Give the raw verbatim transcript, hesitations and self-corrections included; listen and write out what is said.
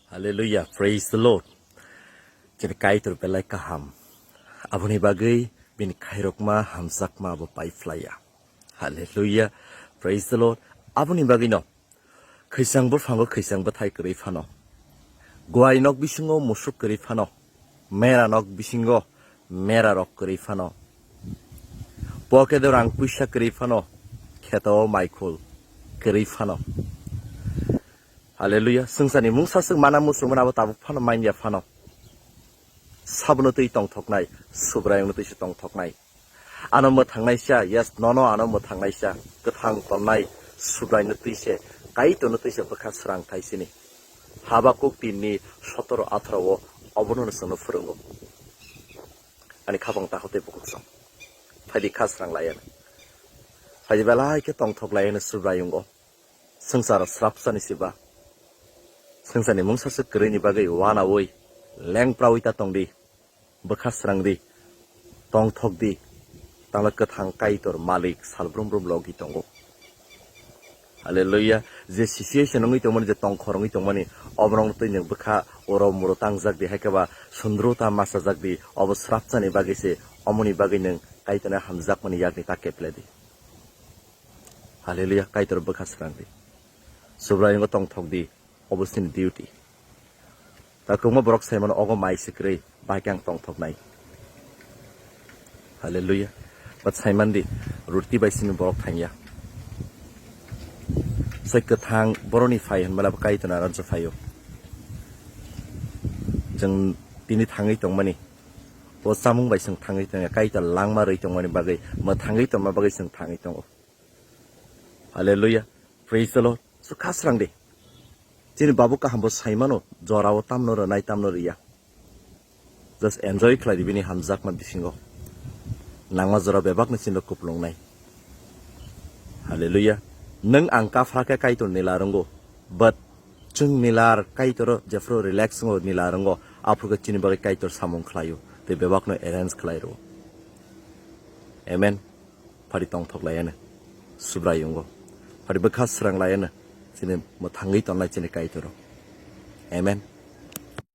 Hallelujah, praise the Lord. Chini Kaitor belai kaham. Aboni bagwi bini khairokma hamjakma abo paiphlaiya. Hallelujah, praise the Lord. Aboni bagwino khwisang buphango khwisang bwthai kwrwi phano, guai nok bisingo musuk kwrwi phano, mera nok bisingo mera rok kwrwi phano, pokedo rang puisa kwrwi phano, kheto maikhul kwrwi phano. Hallelujah. Swngcharni mungsa swk mana muchungmani abo tabuk phano manya phano. Sabono twi tongthoknai, Subraiyungno twi se tongthoknai. Ano mwthangnaisa, yes, nono ano mwthangnaisa, kwthang tonnai, Subraiyungno twi se, Kaitorno twi se bwkha srang thai sini. Habakuk tinni sotoro atharo o obono no chwngno phwrwngo. Ani khapang takhuk tei bukhuk song. Phaidi kha srang laiya. Phaidi belai khe tongthok laiya Subraiyungo. Swngchar srapsani siba. Swngcharni mungsa swk kwrwini bagwi wanaui, lengpraui ta tongdi, bwkha srangdi, tongthokdi, tangla kwthang Kaitor Malik salbrum brum logi tongo. Hallelujah. Je situation wngwi tongmani, je tongkhor wngwi tongmani, oborok twi nwng bwkha oro muro tangjakdi, hai khe ba sundru ta machajakdi, obo srapchani bagwi se, omoni bagwi nwng Kaitorni hamjakmani yakni ta kepledi. Hallelujah, Kaitor bwkha srangdi. Subraiyungo tongthokdi, obo chini duty. Ta kwbangma borok saimano ogo mai se kwrwi, bahai khe ang tongthoknai. Hallelujah. But saimandi, ruti bai simi borok thangya. Sai kwthang boroni phai hwnmala bo Kaitorni aranso phaio. Chwng tini thangwi tongmani, o chamung bai chwng thangwi tongya, Kaitor langma rwi tongmani bagwi, mwthangwi tongma bagwi chwng thangwi tongo. Hallelujah. Praise the Lord. So kha srang di. Chini babu kaham bo saimano, jora o tamno rwnai, tamno rwya. Just enjoy khlai di bini hamjakma bisingo. Nangma jora bebak ni chini kupulung nai. Hallelujah. Nwng ang kapha khe Kaitor nila rwngo. But chwng nila Kaitor jephru relax ngo nila rwngo. Aphuru khe chini bagwi Kaitor samung khlaio. Tei bebak no arrange khlai rwo. Amen. Phari tongthok laiano Subraiyungo. Phari bwkha srang laiano chini mwthangwi tongnai chini Kaitoro. Amen.